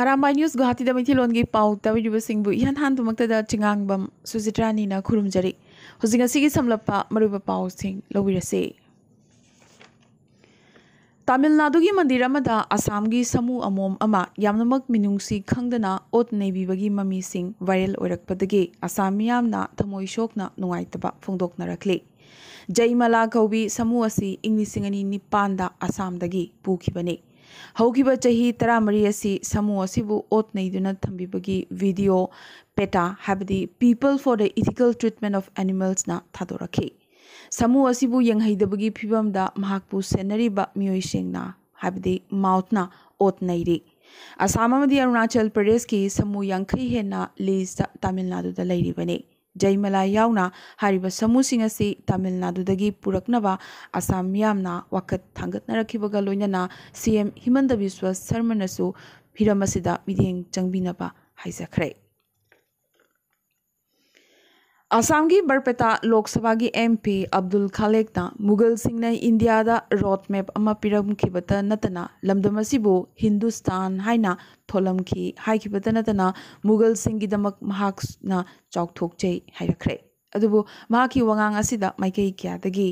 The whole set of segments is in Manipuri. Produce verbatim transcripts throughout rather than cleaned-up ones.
ꯑꯔꯥꯝꯕꯥꯏ ꯅ꯭ꯌꯨꯁ ꯒꯨꯋꯥꯍꯥꯇꯤꯗ ꯃꯩꯇꯩꯂꯣꯟꯒꯤ ꯄꯥꯎ ꯇꯥꯕꯤꯔꯤꯕꯁꯤꯡꯕꯨ ꯏꯍꯥꯟ ꯍꯥꯟꯕꯃꯛꯇꯗ ꯆꯤꯉꯥꯡꯕꯝ ꯁꯨꯖꯤꯇ꯭ꯔꯥꯅꯤꯅ ꯈꯨꯔꯨꯝꯖꯔꯤ꯫ ꯍꯧꯖꯤꯛ ꯉꯁꯤꯒꯤ ꯁꯝꯂꯞꯄ ꯃꯔꯨꯑꯣꯏꯕ ꯄꯥꯎꯁꯤꯡ ꯂꯧꯕꯤꯔꯁꯤ꯫ ꯇꯥꯃꯤꯜ ꯅꯥꯗꯨꯒꯤ ꯃꯟꯗꯤꯔ ꯑꯃꯗ ꯑꯁꯥꯝꯒꯤ ꯁꯥꯃꯨ ꯑꯃꯣꯝ ꯑꯃ ꯌꯥꯝꯅꯃꯛ ꯃꯤꯅꯨꯡꯁꯤ ꯈꯪꯗꯅ ꯑꯣꯠ ꯅꯩꯕꯤꯕꯒꯤ ꯃꯃꯤꯁꯤꯡ ꯚꯥꯏꯔꯦꯜ ꯑꯣꯏꯔꯛꯄꯗꯒꯤ ꯑꯁꯥꯝ ꯃꯤꯌꯥꯝꯅ ꯊꯃꯣꯏ ꯁꯣꯛꯅ ꯅꯨꯡꯉꯥꯏꯇꯕ ꯐꯣꯡꯗꯣꯛꯅꯔꯛꯂꯤ꯫ ꯖꯩꯃꯂꯥ ꯀꯧꯕꯤ ꯁꯥꯃꯨ ꯑꯁꯤ ꯏꯪ ꯂꯤꯁꯤꯡ ꯑꯅꯤ ꯅꯤꯄꯥꯟꯗ ꯑꯁꯥꯝꯗꯒꯤ ꯄꯨꯈꯤꯕꯅꯤ꯫ ꯍꯧꯈꯤꯕ ꯆꯍꯤ ꯇꯔꯥꯃꯔꯤ ꯑꯁꯤ ꯁꯥꯃꯨ ꯑꯁꯤꯕꯨ ꯑꯣꯠ ꯅꯩꯗꯨꯅ ꯊꯝꯕꯤꯕꯒꯤ ꯚꯤꯗꯤꯑꯣ ꯄꯦꯇꯥ, ꯍꯥꯏꯕꯗꯤ People for the Ethical Treatment of Animalsꯅ ꯊꯥꯗꯣꯔꯛꯈꯤ꯫ ꯁꯥꯃꯨ ꯑꯁꯤꯕꯨ ꯌꯦꯡꯍꯩꯗꯕꯒꯤ ꯐꯤꯚꯝꯗ ꯃꯍꯥꯛꯄꯨ ꯁꯦꯟꯅꯔꯤꯕ ꯃꯤꯑꯣꯏꯁꯤꯡꯅ, ꯍꯥꯏꯕꯗꯤ ꯃꯥꯎꯠꯅ ꯑꯣꯠ ꯅꯩꯔꯤ꯫ ꯑꯁꯥꯝ ꯑꯃꯗꯤ ꯑꯔꯨꯅꯥꯆꯜ ꯄ꯭ꯔꯗꯦꯁꯀꯤ ꯁꯥꯃꯨ ꯌꯥꯡꯈꯩ ꯍꯦꯟꯅ ꯂꯤꯖꯇ ꯇꯥꯃꯤꯜ ꯅꯥꯗꯨꯗ ꯂꯩꯔꯤꯕꯅꯤ꯫ ꯖꯩꯃꯂꯥ ꯌꯥꯎꯅ ꯍꯥꯏꯔꯤꯕ ꯁꯥꯃꯨꯁꯤꯡ ꯑꯁꯤ ꯇꯥꯃꯤꯜ ꯅꯥꯗꯨꯗꯒꯤ ꯄꯨꯔꯛꯅꯕ ꯑꯁꯥꯝ ꯃꯤꯌꯥꯝꯅ ꯋꯥꯀꯠ ꯊꯥꯡꯒꯠꯅꯔꯛꯈꯤꯕꯒ ꯂꯣꯏꯅꯅ ꯁꯤ ꯑꯦꯝ ꯍꯤꯃꯟꯇ ꯕꯤꯁ꯭ꯋ ꯁꯔꯃꯅꯁꯨ ꯍꯤꯔꯝ ꯑꯁꯤꯗ ꯃꯤꯠꯌꯦꯡ ꯆꯪꯕꯤꯅꯕ ꯍꯥꯏꯖꯈ꯭ꯔꯦ꯫ ꯑꯁꯥꯝꯒꯤ ꯕꯔꯄꯦꯇꯥ ꯂꯣꯛ ꯁꯚꯥꯒꯤ ꯑꯦꯝ ꯄꯤ ꯑꯕꯗꯨꯜ ꯈꯥꯂꯦꯛꯅ ꯃꯨꯒꯜꯁꯤꯡꯅ ꯏꯟꯗꯤꯌꯥꯗ ꯔꯣꯗ ꯃꯦꯞ ꯑꯃ ꯄꯤꯔꯝꯈꯤꯕꯇ ꯅꯠꯇꯅ ꯂꯝꯗꯝ ꯑꯁꯤꯕꯨ ꯍꯤꯟꯗꯨꯁꯇꯥꯟ ꯍꯥꯏꯅ ꯊꯣꯜꯂꯝꯈꯤ ꯍꯥꯏꯈꯤꯕꯇ ꯅꯠꯇꯅ ꯃꯨꯒꯜꯁꯤꯡꯒꯤꯗꯃꯛ ꯃꯍꯥꯛꯅ ꯆꯥꯎꯊꯣꯛꯆꯩ ꯍꯥꯏꯔꯛꯈ꯭ꯔꯦ꯫ ꯑꯗꯨꯕꯨ ꯃꯍꯥꯛꯀꯤ ꯋꯥꯉꯥꯡ ꯑꯁꯤꯗ ꯃꯥꯏꯀꯩ ꯀꯌꯥꯗꯒꯤ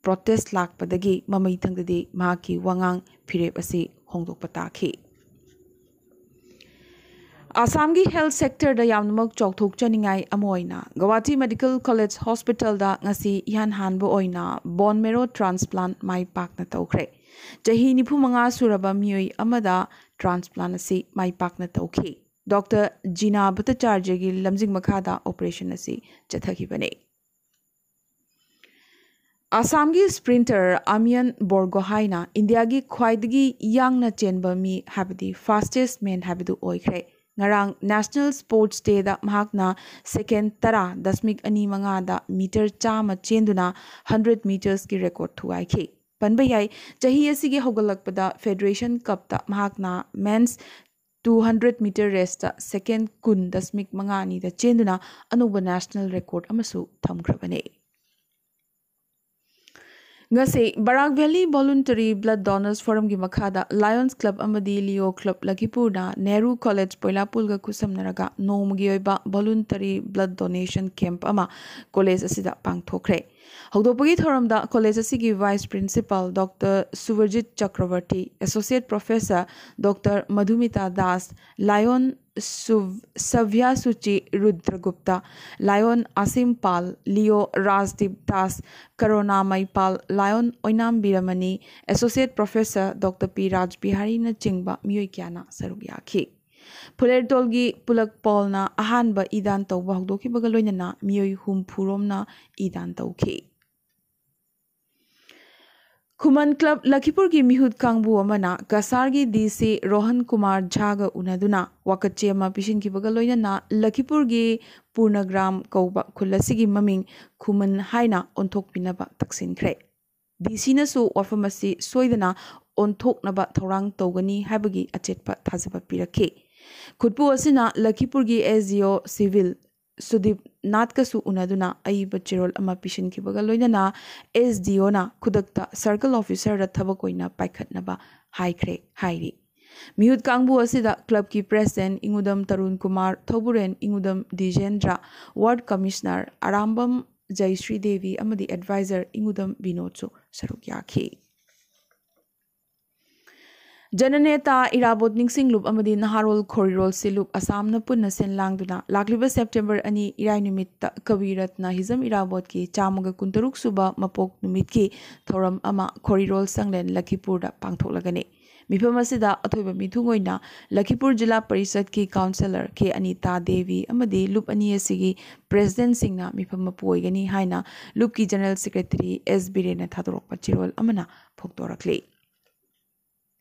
ꯄ꯭ꯔꯣꯇꯦꯁ ꯂꯥꯛꯄꯗꯒꯤ ꯃꯃꯩꯊꯪꯗꯗꯤ ꯃꯍꯥꯛꯀꯤ ꯋꯥꯉꯥꯡ ꯐꯤꯔꯦꯞ ꯑꯁꯤ ꯍꯣꯡꯗꯣꯛꯄ ꯇꯥꯈꯤ꯫ ꯑꯁꯥꯝꯒꯤ ꯍꯦꯜꯊ ꯁꯦꯛꯇꯔꯗ ꯌꯥꯝꯅꯃꯛ ꯆꯥꯎꯊꯣꯛꯆꯅꯤꯡꯉꯥꯏ ꯑꯃ ꯑꯣꯏꯅ ꯒꯧꯍꯥꯇꯤ ꯃꯦꯗꯤꯀꯦꯜ ꯀꯣꯂꯦꯖ ꯍꯣꯁꯄꯤꯇꯥꯜꯗ ꯉꯁꯤ ꯏꯍꯥꯟ ꯍꯥꯟꯕ ꯑꯣꯏꯅ ꯕꯣꯟ ꯃꯦꯔꯣ ꯇ꯭ꯔꯥꯟꯁꯄ꯭ꯂꯥꯟ ꯃꯥꯏ ꯄꯥꯛꯅ ꯇꯧꯈ꯭ꯔꯦ꯫ ꯆꯍꯤ ꯅꯤꯐꯨ ꯃꯉꯥ ꯁꯨꯔꯕ ꯃꯤꯑꯣꯏ ꯑꯃꯗ ꯇ꯭ꯔꯥꯟꯁꯄ꯭ꯂꯥꯟ ꯑꯁꯤ ꯃꯥꯏ ꯄꯥꯛꯅ ꯇꯧꯈꯤ꯫ ꯗꯣꯛꯇꯔ ꯖꯤꯅꯥ ꯚꯠꯇꯆꯥꯔꯖꯒꯤ ꯂꯝꯖꯤꯡ ꯃꯈꯥꯗ ꯑꯣꯄꯔꯦꯁꯟ ꯑꯁꯤ ꯆꯠꯊꯈꯤꯕꯅꯤ꯫ ꯑꯁꯥꯝꯒꯤ ꯁ꯭ꯄ꯭ꯔꯤꯟꯇꯔ ꯑꯃꯤꯌꯟ ꯕꯣꯔꯒꯣꯍꯥꯏꯅ ꯏꯟꯗꯤꯌꯥꯒꯤ ꯈ꯭ꯋꯥꯏꯗꯒꯤ ꯌꯥꯡꯅ ꯆꯦꯟꯕ ꯃꯤ, ꯍꯥꯏꯕꯗꯤ ꯐꯥꯁꯇꯦꯁ ꯃꯦꯟ ꯍꯥꯏꯕꯗꯨ ꯑꯣꯏꯈ꯭ꯔꯦ꯫ ꯉꯔꯥꯡ ꯅꯦꯁꯅꯦꯜ ꯁ꯭ꯄꯣꯔꯠꯁ ꯗꯦꯗ ꯃꯍꯥꯛꯅ ꯁꯦꯀꯦꯟ ꯇꯔꯥ ꯗꯁꯃꯤꯛ ꯑꯅꯤ ꯃꯉꯥꯗ ꯃꯤꯇꯔ ꯆꯥꯝꯃ ꯆꯦꯟꯗꯨꯅ ꯍꯟꯗ꯭ꯔꯦꯠ ꯃꯤꯇꯔꯁꯀꯤ ꯔꯦꯀꯣꯔꯗ ꯊꯨꯒꯥꯏꯈꯤ꯫ ꯄꯟꯕ ꯌꯥꯏ, ꯆꯍꯤ ꯑꯁꯤꯒꯤ ꯍꯧꯒꯠꯂꯛꯄꯗ ꯐꯦꯗꯔꯦꯁꯟ ꯀꯞꯇ ꯃꯍꯥꯛꯅ ꯃꯦꯟꯁ ꯇꯨ ꯍꯟꯗ꯭ꯔꯦꯠ ꯃꯤꯇꯔ ꯔꯦꯁꯇ ꯁꯦꯀꯦꯟ ꯀꯨꯟ ꯗꯁꯃꯤꯛ ꯃꯉꯥ ꯑꯅꯤꯗ ꯆꯦꯟꯗꯨꯅ ꯑꯅꯧꯕ ꯅꯦꯁꯅꯦꯜ ꯔꯦꯀꯣꯔꯗ ꯑꯃꯁꯨ ꯊꯝꯈ꯭ꯔꯕꯅꯤ꯫ ꯉꯁꯤ Barak valley voluntary blood donors ꯐꯣꯔꯝꯒꯤ ꯃꯈꯥꯗ ꯂꯥꯌꯣꯟꯁ ꯀ꯭ꯂꯕ ꯑꯃꯗꯤ ꯂꯤꯑꯣ ꯀ꯭ꯂꯕ ꯂꯈꯤꯄꯨꯔꯅ ꯅꯦꯍꯔꯨ ꯀꯣꯂꯦꯖ ꯄꯣꯏꯂꯥꯄꯨꯜꯒ ꯈꯨꯠꯁꯝꯅꯔꯒ ꯅꯣꯡꯃꯒꯤ ꯑꯣꯏꯕ ꯚꯣꯂꯨꯟꯇꯔꯤ ꯕ꯭ꯂꯗ ꯗꯣꯅꯦꯁꯟ ꯀꯦꯝꯞ ꯑꯃ ꯀꯣꯂꯦꯖ ꯑꯁꯤꯗ ꯄꯥꯡꯊꯣꯛꯈ꯭ꯔꯦ꯫ ꯍꯧꯗꯣꯛꯄꯒꯤ ꯊꯧꯔꯝꯗ ꯀꯣꯂꯦꯖ ꯑꯁꯤꯒꯤ vice principal doctor Subhrajit Chakraborty, associate professor doctor Madhumita Das, lion ꯁꯨꯚ-, ꯁꯚ꯭ꯌꯥꯁꯨꯆꯤ Rudragupta, lion Asim Pal, leo Rajdip Das, Karunamay Pal, lion Oinam Birmani, associate professor doctor P ꯔꯥꯖꯕꯤꯍꯥꯔꯤꯅꯆꯤꯡꯕ ꯃꯤꯑꯣꯏ ꯀꯌꯥꯅ ꯁꯔꯨꯛ ꯌꯥꯈꯤ꯫ ꯐꯨꯂꯦꯔꯇꯣꯜꯒꯤ ꯄꯨꯂꯛ ꯄꯣꯜꯅ ꯑꯍꯥꯟꯕ ꯏ ꯗꯥꯟ ꯇꯧꯕ ꯍꯧꯗꯣꯛꯈꯤꯕꯒ ꯂꯣꯏꯅꯅ ꯃꯤꯑꯣꯏ ꯍꯨꯝꯐꯨ ꯔꯣꯝꯅ ꯏ ꯗꯥꯟ ꯇꯧꯈꯤ꯫ ꯈꯨꯃꯟ ꯀ꯭ꯂꯕ ꯂꯈꯤꯄꯨꯔꯒꯤ ꯃꯤꯍꯨꯠ ꯀꯥꯡꯕꯨ ꯑꯃꯅ ꯀꯁꯥꯔꯒꯤ ꯗꯤ ꯁꯤ ꯔꯣꯍꯟ ꯀꯨꯃꯥꯔ ꯖꯥꯒ ꯎꯅꯗꯨꯅ ꯋꯥꯀꯠꯆꯦ ꯑꯃ ꯄꯤꯁꯤꯟꯈꯤꯕꯒ ꯂꯣꯏꯅꯅ ꯂꯈꯤꯄꯨꯔꯒꯤ ꯄꯨꯔꯅꯒ꯭ꯔꯥꯝ ꯀꯧꯕ ꯈꯨꯜ ꯑꯁꯤꯒꯤ ꯃꯃꯤꯡ ꯈꯨꯃꯟ ꯍꯥꯏꯅ ꯑꯣꯟꯊꯣꯛꯄꯤꯅꯕ ꯇꯛꯁꯤꯟꯈ꯭ꯔꯦ꯫ ꯗꯤ ꯁꯤꯅꯁꯨ ꯋꯥꯐꯝ ꯑꯁꯤ ꯁꯣꯏꯗꯅ ꯑꯣꯟꯊꯣꯛꯅꯕ ꯊꯧꯔꯥꯡ ꯇꯧꯒꯅꯤ ꯍꯥꯏꯕꯒꯤ ꯑꯆꯦꯠꯄ ꯊꯥꯖꯕ ꯄꯤꯔꯛꯈꯤ꯫ ꯈꯨꯠꯄꯨ ꯑꯁꯤꯅ ꯂꯈꯤꯄꯨꯔꯒꯤ ꯑꯦꯁ ꯗꯤ ꯑꯣ ꯁꯤꯚꯤꯜ ꯁꯨꯗꯤꯞ ꯅꯥꯠꯀꯁꯨ ꯎꯅꯗꯨꯅ ꯑꯏꯕ ꯆꯦꯔꯣꯜ ꯑꯃ ꯄꯤꯁꯤꯟꯈꯤꯕꯒ ꯂꯣꯏꯅꯅ ꯑꯦꯁ ꯗꯤ ꯑꯣꯅ ꯈꯨꯗꯛꯇ ꯁꯔꯀꯜ ꯑꯣꯐꯤꯁꯔꯗ ꯊꯕꯛ ꯑꯣꯏꯅ ꯄꯥꯏꯈꯠꯅꯕ ꯍꯥꯏꯈ꯭ꯔꯦ ꯍꯥꯏꯔꯤ꯫ ꯃꯤꯍꯨꯠ ꯀꯥꯡꯕꯨ ꯑꯁꯤꯗ ꯀ꯭ꯂꯕꯀꯤ ꯄ꯭ꯔꯦꯁꯤꯗꯦꯟꯠ ꯏꯉꯨꯗꯝ ꯇꯔꯨꯟ ꯀꯨꯃꯥꯔ, ꯊꯧꯕꯨꯔꯦꯟ ꯏꯉꯨꯗꯝ ꯗꯤꯖꯦꯟꯗ꯭ꯔ, ꯋꯥꯔꯗ ꯀꯃꯤꯁꯅꯔ ꯑꯔꯥꯝꯕꯝ ꯖꯌꯁ꯭ꯔꯤ ꯗꯦꯕꯤ ꯑꯃꯗꯤ ꯑꯦꯗꯚꯥꯏꯖꯔ ꯏꯉꯨꯗꯝ ꯕꯤꯅꯣꯗꯁꯨ ꯁꯔꯨꯛ ꯌꯥꯈꯤ꯫ ꯖꯅꯅꯦꯇꯥ ꯏꯔꯥꯕꯣꯠ ꯅꯤꯡꯁꯤꯡ ꯂꯨꯞ ꯑꯃꯗꯤ ꯅꯍꯥꯔꯣꯜ ꯈꯣꯔꯤꯔꯣꯜ ꯁꯤꯜꯂꯨꯞ ꯑꯁꯥꯝꯅ ꯄꯨꯟꯅ ꯁꯤꯟ ꯂꯥꯡꯗꯨꯅ ꯂꯥꯛꯂꯤꯕ ꯁꯦꯞꯇꯦꯝꯕꯔ ꯑꯅꯤ ꯏꯔꯥꯏ ꯅꯨꯃꯤꯠꯇ ꯀꯕꯤ ꯔꯠꯅ ꯍꯤꯖꯝ ꯏꯔꯥꯕꯣꯠꯀꯤ ꯆꯥꯝꯃꯒ ꯀꯨꯟꯇꯔꯨꯛ ꯁꯨꯕ ꯃꯄꯣꯛ ꯅꯨꯃꯤꯠꯀꯤ ꯊꯧꯔꯝ ꯑꯃ ꯈꯣꯔꯤꯔꯣꯜ ꯁꯪꯂꯦꯟ ꯂꯈꯤꯄꯨꯔꯗ ꯄꯥꯡꯊꯣꯛꯂꯒꯅꯤ꯫ ꯃꯤꯐꯝ ꯑꯁꯤꯗ ꯑꯊꯣꯏꯕ ꯃꯤꯊꯨꯡ ꯑꯣꯏꯅ ꯂꯈꯤꯄꯨꯔ ꯖꯤꯂꯥ ꯄꯔꯤꯁꯠꯀꯤ ꯀꯥꯎꯟꯁꯤꯂꯔ ꯀꯦ ꯑꯅꯤꯇꯥ ꯗꯦꯕꯤ ꯑꯃꯗꯤ ꯂꯨꯞ ꯑꯅꯤ ꯑꯁꯤꯒꯤ ꯄ꯭ꯔꯦꯁꯤꯗꯦꯟꯠꯁꯤꯡꯅ ꯃꯤꯐꯝ ꯃꯄꯨ ꯑꯣꯏꯒꯅꯤ ꯍꯥꯏꯅ ꯂꯨꯞꯀꯤ ꯖꯦꯅꯔꯦꯜ ꯁꯦꯀ꯭ꯔꯦꯇꯔꯤ ꯑꯦꯁ ꯕꯤꯔꯦꯟꯅ ꯊꯥꯗꯣꯔꯛꯄ ꯆꯦꯔꯣꯜ ꯑꯃꯅ ꯐꯣꯡꯗꯣꯔꯛꯂꯤ꯫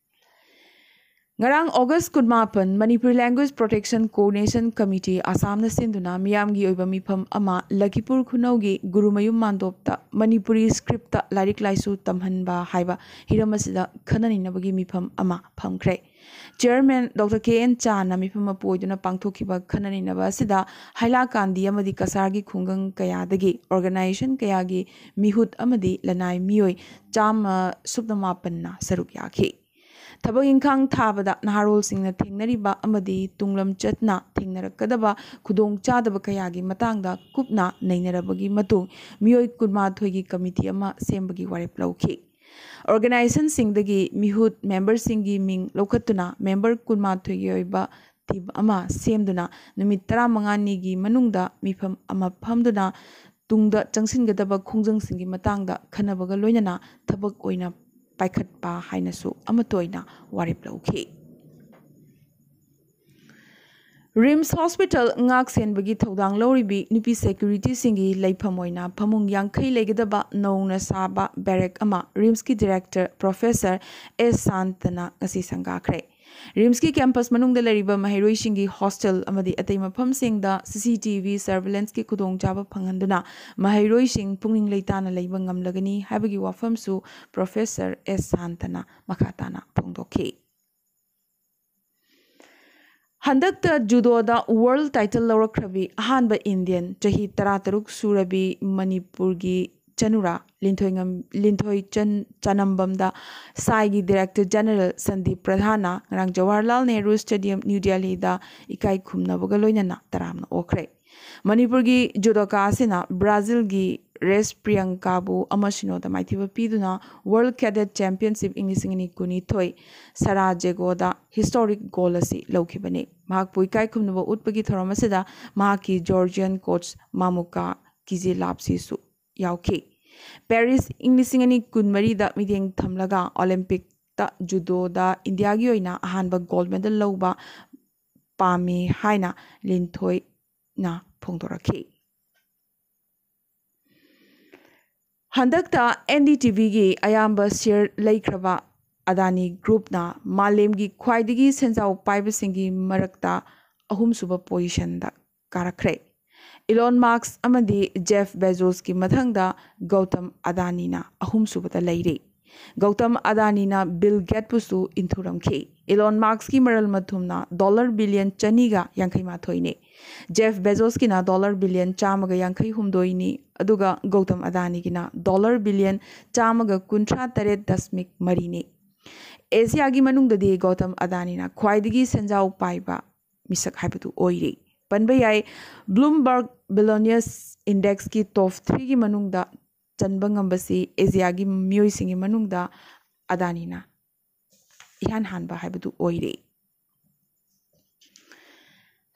ꯉꯔꯥꯡ ꯑꯣꯒꯁ ꯀꯨꯟꯃꯥꯄꯟ, Manipuri language protection coordination committee ꯑꯁꯥꯝꯅ ꯁꯤꯟꯗꯨꯅ ꯃꯤꯌꯥꯝꯒꯤ ꯑꯣꯏꯕ ꯃꯤꯐꯝ ꯑꯃ ꯂꯈꯤꯄꯨꯔ ꯈꯨꯅꯧꯒꯤ ꯒꯨꯔꯨꯃꯌꯨꯝ ꯃꯥꯟꯗꯣꯞꯇ ꯃꯅꯤꯄꯨꯔꯤ ꯁ꯭ꯀ꯭ꯔꯤꯞꯇ ꯂꯥꯏꯔꯤꯛ ꯂꯥꯏꯁꯨ ꯇꯝꯍꯟꯕ ꯍꯥꯏꯕ ꯍꯤꯔꯝ ꯑꯁꯤꯗ ꯈꯟꯅ ꯅꯩꯅꯕꯒꯤ ꯃꯤꯐꯝ ꯑꯃ ꯐꯝꯈ꯭ꯔꯦ꯫ ꯆꯤꯌꯔꯃꯦꯟ ꯗꯣꯛꯇꯔ ꯀꯦ ꯑꯦꯟ ꯆꯥꯅ ꯃꯤꯐꯝ ꯃꯄꯨ ꯑꯣꯏꯗꯨꯅ ꯄꯥꯡꯊꯣꯛꯈꯤꯕ ꯈꯟꯅ ꯅꯩꯅꯕ ꯑꯁꯤꯗ ꯍꯥꯏꯂꯥꯀꯥꯟꯗꯤ ꯑꯃꯗꯤ ꯀꯁꯥꯔꯒꯤ ꯈꯨꯡꯒꯪ ꯀꯌꯥꯗꯒꯤ ꯑꯣꯔꯒꯅꯥꯏꯖꯦꯁꯟ ꯀꯌꯥꯒꯤ ꯃꯤꯍꯨꯠ ꯑꯃꯗꯤ ꯂꯅꯥꯏ ꯃꯤꯑꯣꯏ ꯆꯥꯝꯃ ꯁꯨꯞꯅ ꯃꯥꯄꯟꯅ ꯁꯔꯨꯛ ꯌꯥꯈꯤ꯫ ꯊꯕꯛ ꯏꯪꯈꯥꯡ ꯊꯥꯕꯗ ꯅꯍꯥꯔꯣꯜꯁꯤꯡꯅ ꯊꯦꯡꯅꯔꯤꯕ ꯑꯃꯗꯤ ꯇꯨꯡꯂꯝꯆꯠꯅ ꯊꯦꯡꯅꯔꯛꯀꯗꯕ ꯈꯨꯗꯣꯡꯆꯥꯗꯕ ꯀꯌꯥꯒꯤ ꯃꯇꯥꯡꯗ ꯀꯨꯞꯅ ꯅꯩꯅꯔꯕꯒꯤ ꯃꯇꯨꯡ ꯃꯤꯑꯣꯏ ꯀꯨꯟꯃꯥꯊꯣꯏꯒꯤ ꯀꯃꯤꯇꯤ ꯑꯃ ꯁꯦꯝꯕꯒꯤ ꯋꯥꯔꯦꯞ ꯂꯧꯈꯤ꯫ ꯑꯣꯔꯒꯅꯥꯏꯖꯦꯁꯟꯁꯤꯡꯗꯒꯤ ꯃꯤꯍꯨꯠ ꯃꯦꯝꯕꯔꯁꯤꯡꯒꯤ ꯃꯤꯡ ꯂꯧꯈꯠꯇꯨꯅ ꯃꯦꯝꯕꯔ ꯀꯨꯟꯃꯥꯊꯣꯏꯒꯤ ꯑꯣꯏꯕ ꯇꯤꯝ ꯑꯃ ꯁꯦꯝꯗꯨꯅ ꯅꯨꯃꯤꯠ ꯇꯔꯥꯃꯉꯥꯅꯤꯒꯤ ꯃꯅꯨꯡꯗ ꯃꯤꯐꯝ ꯑꯃ ꯐꯝꯗꯨꯅ ꯇꯨꯡꯗ ꯆꯪꯁꯤꯟꯒꯗꯕ ꯈꯣꯡꯖꯪꯁꯤꯡꯒꯤ ꯃꯇꯥꯡꯗ ꯈꯟꯅꯕꯒ ꯂꯣꯏꯅꯅ ꯊꯕꯛ ꯑꯣꯏꯅ ꯄꯥꯏꯈꯠꯄ ꯍꯥꯏꯅꯁꯨ ꯑꯃꯠꯇ ꯑꯣꯏꯅ ꯋꯥꯔꯦꯞ ꯂꯧꯈꯤ꯫ ꯔꯤꯝꯁ ꯍꯣꯁꯄꯤꯇꯥꯜ ꯉꯥꯛ ꯁꯦꯟꯕꯒꯤ ꯊꯧꯗꯥꯡ ꯂꯧꯔꯤꯕꯤ ꯅꯨꯄꯤ ꯁꯦꯀ꯭ꯌꯨꯔꯤꯇꯤꯁꯤꯡꯒꯤ ꯂꯩꯐꯝ ꯑꯣꯏꯅ ꯐꯃꯨꯡ ꯌꯥꯡꯈꯩ ꯂꯩꯒꯗꯕ ꯅꯧꯅ ꯁꯥꯕ ꯕꯦꯔꯦꯛ ꯑꯃ ꯔꯤꯝꯁꯀꯤ ꯗꯤꯔꯦꯛꯇꯔ ꯄ꯭ꯔꯣꯐꯦꯁꯔ ꯑꯦꯁ ꯁꯥꯟꯇꯅ ꯉꯁꯤ ꯁꯪꯒꯥꯈ꯭ꯔꯦ꯫ ꯔꯤꯝꯁꯀꯤ ꯀꯦꯝꯄꯁ ꯃꯅꯨꯡꯗ ꯂꯩꯔꯤꯕ ꯃꯍꯩꯔꯣꯏꯁꯤꯡꯒꯤ ꯍꯣꯁꯇꯦꯜ ꯑꯃꯗꯤ ꯑꯇꯩ ꯃꯐꯝꯁꯤꯡꯗ ꯁꯤ ꯁꯤ ꯇꯤ ꯚꯤ ꯁꯔꯚꯤꯂꯦꯟꯁꯀꯤ ꯈꯨꯗꯣꯡꯆꯥꯕ ꯐꯪꯍꯟꯗꯨꯅ ꯃꯍꯩꯔꯣꯏꯁꯤꯡ ꯄꯨꯛꯅꯤꯡ ꯂꯩꯇꯥꯅ ꯂꯩꯕ ꯉꯝꯂꯒꯅꯤ ꯍꯥꯏꯕꯒꯤ ꯋꯥꯐꯝꯁꯨ ꯄ꯭ꯔꯣꯐꯦꯁꯔ ꯑꯦꯁ ꯁꯥꯟꯇꯅ ꯃꯈꯥ ꯇꯥꯅ ꯐꯣꯡꯗꯣꯛꯈꯤ꯫ ꯍꯟꯗꯛꯇ ꯖꯨꯗꯣꯗ ꯋꯥꯔꯜ ꯇꯥꯏꯇꯜ ꯂꯧꯔꯛꯈ꯭ꯔꯕꯤ ꯑꯍꯥꯟꯕ ꯏꯟꯗꯤꯌꯟ, ꯆꯍꯤ ꯇꯔꯥꯇꯔꯨꯛ ꯁꯨꯔꯕꯤ ꯃꯅꯤꯄꯨꯔꯒꯤ ꯆꯅꯨꯔꯥ ꯂꯤꯟꯊꯣꯏꯉꯝ-, ꯂꯤꯟꯊꯣꯏ ꯆꯟ-, ꯆꯅꯝꯕꯝꯗ ꯁꯥꯏꯒꯤ ꯗꯤꯔꯦꯛꯇꯔ ꯖꯦꯅꯔꯦꯜ ꯁꯟꯗꯤꯞ ꯄ꯭ꯔꯙꯥꯟꯅ ꯉꯔꯥꯡ ꯖꯋꯥꯍꯔꯂꯥꯜ ꯅꯦꯍꯔꯨ ꯁ꯭ꯇꯦꯗꯤꯌꯝ, ꯅ꯭ꯌꯨ ꯗꯦꯜꯂꯤꯗ ꯏꯀꯥꯏ ꯈꯨꯝꯅꯕꯒ ꯂꯣꯏꯅꯅ ꯇꯔꯥꯝꯅ ꯑꯣꯛꯈ꯭ꯔꯦ꯫ ꯃꯅꯤꯄꯨꯔꯒꯤ ꯖꯨꯗꯣꯀꯥ ꯑꯁꯤꯅ ꯕ꯭ꯔꯥꯖꯤꯜꯒꯤ ꯔꯦꯁ ꯄ꯭ꯔꯤꯌꯪꯀꯥꯕꯨ ꯑꯃ ꯁꯤꯅꯣꯗ ꯃꯥꯏꯊꯤꯕ ꯄꯤꯗꯨꯅ ꯋꯥꯔꯜ ꯀꯦꯗꯦꯠ ꯆꯦꯝꯄꯤꯌꯟꯁꯤꯞ ꯏꯪ ꯂꯤꯁꯤꯡ ꯑꯅꯤ ꯀꯨꯟꯅꯤꯊꯣꯏ ꯁꯔꯥꯖꯦꯒꯣꯗ ꯍꯤꯁꯇꯣꯔꯤꯛ ꯒꯣꯜ ꯑꯁꯤ ꯂꯧꯈꯤꯕꯅꯤ꯫ ꯃꯍꯥꯛꯄꯨ ꯏꯀꯥꯏ ꯈꯨꯝꯅꯕ ꯎꯠꯄꯒꯤ ꯊꯧꯔꯝ ꯑꯁꯤꯗ ꯃꯍꯥꯛꯀꯤ ꯖꯣꯔꯖꯤꯌꯟ ꯀꯣꯆ ꯃꯥꯃꯨꯀꯥ ꯀꯤꯖꯤꯂꯥꯞꯁꯤꯁꯨ ꯌꯥꯎꯈꯤ꯫ ꯄꯦꯔꯤꯁ ꯏꯪ ꯂꯤꯁꯤꯡ ꯑꯅꯤ ꯀꯨꯟꯃꯔꯤꯗ ꯃꯤꯠꯌꯦꯡ ꯊꯝꯂꯒ ꯑꯣꯂꯦꯝꯄꯤꯛꯇ ꯖꯨꯗꯣꯗ ꯏꯟꯗꯤꯌꯥꯒꯤ ꯑꯣꯏꯅ ꯑꯍꯥꯟꯕ ꯒꯣꯜ ꯃꯦꯗꯜ ꯂꯧꯕ ꯄꯥꯝꯃꯤ ꯍꯥꯏꯅ ꯂꯤꯟꯊꯣꯏꯅ ꯐꯣꯡꯗꯣꯔꯛꯈꯤ꯫ ꯍꯟꯗꯛꯇ ꯑꯦꯟ ꯗꯤ ꯇꯤ ꯚꯤꯒꯤ ꯑꯌꯥꯝꯕ ꯁꯤꯌꯔ ꯂꯩꯈ꯭ꯔꯕ ꯑꯗꯥꯅꯤ ꯒ꯭ꯔꯨꯞꯅ ꯃꯥꯂꯦꯝꯒꯤ ꯈ꯭ꯋꯥꯏꯗꯒꯤ ꯁꯦꯟꯖꯥꯎ ꯄꯥꯏꯕꯁꯤꯡꯒꯤ ꯃꯔꯛꯇ ꯑꯍꯨꯝꯁꯨꯕ ꯄꯣꯖꯤꯁꯟꯗ ꯀꯥꯔꯛꯈ꯭ꯔꯦ꯫ ꯏꯂꯣꯟ ꯃꯥꯛꯁ ꯑꯃꯗꯤ ꯖꯦꯐ ꯕꯦꯖꯣꯁꯀꯤ ꯃꯊꯪꯗ ꯒꯧꯇꯝ ꯑꯗꯥꯅꯤꯅ ꯑꯍꯨꯝꯁꯨꯕꯗ ꯂꯩꯔꯤ꯫ ꯒꯧꯇꯝ ꯑꯗꯥꯅꯤꯅ ꯕꯤꯜ ꯒꯦꯠꯄꯨꯁꯨ ꯏꯟꯊꯨꯔꯝꯈꯤ꯫ ꯏꯂꯣꯟ ꯃꯥꯛꯁꯀꯤ ꯃꯔꯜ ꯃꯊꯨꯝꯅ ꯗꯣꯂꯔ ꯕꯤꯂꯤꯌꯟ ꯆꯅꯤꯒ ꯌꯥꯡꯈꯩ ꯃꯥꯊꯣꯏꯅꯤ꯫ ꯖꯦꯐ ꯕꯦꯖꯣꯁꯀꯤꯅ ꯗꯣꯂꯔ ꯕꯤꯂꯤꯌꯟ ꯆꯥꯝꯃꯒ ꯌꯥꯡꯈꯩ ꯍꯨꯝꯗꯣꯏꯅꯤ, ꯑꯗꯨꯒ ꯒꯧꯇꯝ ꯑꯗꯥꯅꯤꯒꯤꯅ ꯗꯣꯂꯔ ꯕꯤꯂꯤꯌꯟ ꯆꯥꯝꯃꯒ ꯀꯨꯟꯊ꯭ꯔꯥ ꯇꯔꯦꯠ ꯗꯁꯃꯤꯛ ꯃꯔꯤꯅꯤ꯫ ꯑꯦꯁꯤꯌꯥꯒꯤ ꯃꯅꯨꯡꯗꯗꯤ ꯒꯧꯇꯝ ꯑꯗꯥꯅꯤꯅ ꯈ꯭ꯋꯥꯏꯗꯒꯤ ꯁꯦꯟꯖꯥꯎ ꯄꯥꯏꯕ ꯃꯤꯁꯛ ꯍꯥꯏꯕꯗꯨ ꯑꯣꯏꯔꯤ꯫ ꯄꯟꯕ ꯌꯥꯏ, ꯕ꯭ꯂꯨꯝꯕꯔꯒ ꯕꯤꯂꯣꯅꯤꯌꯁ ꯏꯟꯗꯦꯛꯁꯀꯤ ꯇꯣꯞ ꯊ꯭ꯔꯤꯒꯤ ꯃꯅꯨꯡꯗ ꯆꯟꯕ ꯉꯝꯕꯁꯤ ꯑꯦꯁꯤꯌꯥꯒꯤ ꯃꯤꯑꯣꯏꯁꯤꯡꯒꯤ ꯃꯅꯨꯡꯗ ꯑꯗꯥꯅꯤꯅ ꯏꯍꯥꯟ ꯍꯥꯟꯕ ꯍꯥꯏꯕꯗꯨ ꯑꯣꯏꯔꯦ꯫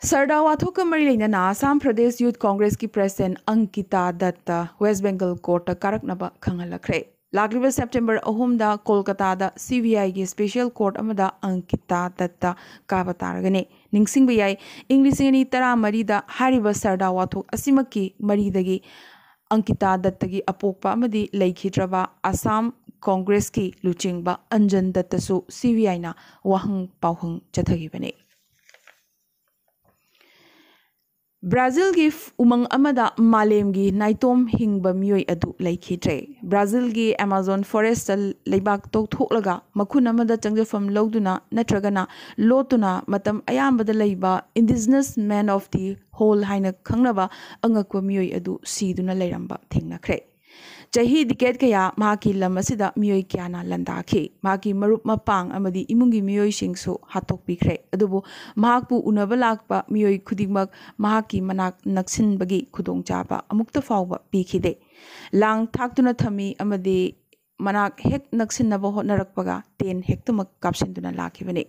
ꯁꯔꯗꯥ ꯋꯥꯊꯣꯛꯀ ꯃꯔꯤ ꯂꯩꯅꯅ ꯑꯁꯥꯝ ꯄ꯭ꯔꯗꯦꯁ ꯌꯨꯊ ꯀꯣꯡꯒ꯭ꯔꯦꯁꯀꯤ ꯄ꯭ꯔꯦꯁꯤꯗꯦꯟꯠ ꯑꯪꯀꯤꯇꯥ ꯗꯠꯇ ꯋꯦꯁ ꯕꯦꯡꯒꯜ ꯀꯣꯔꯠꯇ ꯀꯥꯔꯛꯅꯕ ꯈꯪꯍꯜꯂꯛꯈ꯭ꯔꯦ꯫ ꯂꯥꯛꯂꯤꯕ ꯁꯦꯞꯇꯦꯝꯕꯔ ꯑꯍꯨꯝꯗ ꯀꯣꯜꯀꯇꯥꯗ ꯁꯤ ꯕꯤ ꯑꯥꯏꯒꯤ ꯁ꯭ꯄꯦꯁꯤꯌꯦꯜ ꯀꯣꯔꯠ ꯑꯃꯗ ꯑꯪꯀꯤꯇꯥ ꯗꯠꯇ ꯀꯥꯕ ꯇꯥꯔꯒꯅꯤ꯫ ꯅꯤꯡꯁꯤꯡꯕ ꯌꯥꯏ, ꯏꯪ ꯂꯤꯁꯤꯡ ꯑꯅꯤ ꯇꯔꯥꯃꯔꯤꯗ ꯍꯥꯏꯔꯤꯕ ꯁꯔꯗꯥ ꯋꯥꯊꯣꯛ ꯑꯁꯤꯃꯛꯀꯤ ꯃꯔꯤꯗꯒꯤ ꯑꯪꯀꯤꯇꯥ ꯗꯠꯇꯒꯤ ꯑꯄꯣꯛꯄ ꯑꯃꯗꯤ ꯂꯩꯈꯤꯗ꯭ꯔꯕ ꯑꯁꯥꯝ ꯀꯣꯡꯒ꯭ꯔꯦꯁꯀꯤ ꯂꯨꯆꯤꯡꯕ ꯑꯟꯖꯟ ꯗꯠꯇꯁꯨ ꯁꯤ ꯕꯤ ꯑꯥꯏꯅ ꯋꯥꯍꯪ ꯄꯥꯎꯍꯪ ꯆꯠꯊꯈꯤꯕꯅꯤ꯫ ꯕ꯭ꯔꯥꯖꯤꯜꯒꯤ ꯎꯃꯪ ꯑꯃꯗ ꯃꯥꯂꯦꯝꯒꯤ ꯅꯥꯏꯇꯣꯝ ꯍꯤꯡꯕ ꯃꯤꯑꯣꯏ ꯑꯗꯨ ꯂꯩꯈꯤꯗ꯭ꯔꯦ꯫ ꯕ꯭ꯔꯥꯖꯤꯜꯒꯤ ꯑꯦꯃꯥꯖꯣꯟ ꯐꯣꯔꯦꯁꯇ ꯂꯩꯕꯥꯛ ꯇꯧꯊꯣꯛꯂꯒ ꯃꯈꯨꯟ ꯑꯃꯗ ꯆꯪꯖꯐꯝ ꯂꯧꯗꯨꯅ ꯅꯠꯇ꯭ꯔꯒꯅ ꯂꯣꯠꯇꯨꯅ ꯃꯇꯝ ꯑꯌꯥꯝꯕꯗ ꯂꯩꯕ indigenous man of the hole ꯍꯥꯏꯅ ꯈꯪꯅꯕ ꯑꯉꯛꯄ ꯃꯤꯑꯣꯏ ꯑꯗꯨ ꯁꯤꯗꯨꯅ ꯂꯩꯔꯝꯕ ꯊꯦꯡꯅꯈ꯭ꯔꯦ꯫ ꯆꯍꯤ ꯗꯤꯀꯦꯠ ꯀꯌꯥ ꯃꯍꯥꯛꯀꯤ ꯂꯝ ꯑꯁꯤꯗ ꯃꯤꯑꯣꯏ ꯀꯌꯥꯅ ꯂꯥꯟꯗꯥꯈꯤ꯫ ꯃꯍꯥꯛꯀꯤ ꯃꯔꯨꯞ ꯃꯄꯥꯡ ꯑꯃꯗꯤ ꯏꯃꯨꯡꯒꯤ ꯃꯤꯑꯣꯏꯁꯤꯡꯁꯨ ꯍꯥꯠꯇꯣꯛꯄꯤꯈ꯭ꯔꯦ꯫ ꯑꯗꯨꯕꯨ ꯃꯍꯥꯛꯄꯨ ꯎꯅꯕ ꯂꯥꯛꯄ ꯃꯤꯑꯣꯏ ꯈꯨꯗꯤꯡꯃꯛ ꯃꯍꯥꯛꯀꯤ ꯃꯅꯥꯛ ꯅꯛꯁꯤꯟꯕꯒꯤ ꯈꯨꯗꯣꯡꯆꯥꯕ ꯑꯃꯨꯛꯇ ꯐꯥꯎꯕ ꯄꯤꯈꯤꯗꯦ꯫ ꯂꯥꯡ ꯊꯥꯛꯇꯨꯅ ꯊꯝꯃꯤ ꯑꯃꯗꯤ ꯃꯅꯥꯛ ꯍꯦꯛ ꯅꯛꯁꯤꯟꯅꯕ ꯍꯣꯠꯅꯔꯛꯄꯒ ꯇꯦꯟ ꯍꯦꯛꯇꯃꯛ ꯀꯥꯞꯁꯤꯟꯗꯨꯅ ꯂꯥꯛꯈꯤꯕꯅꯤ꯫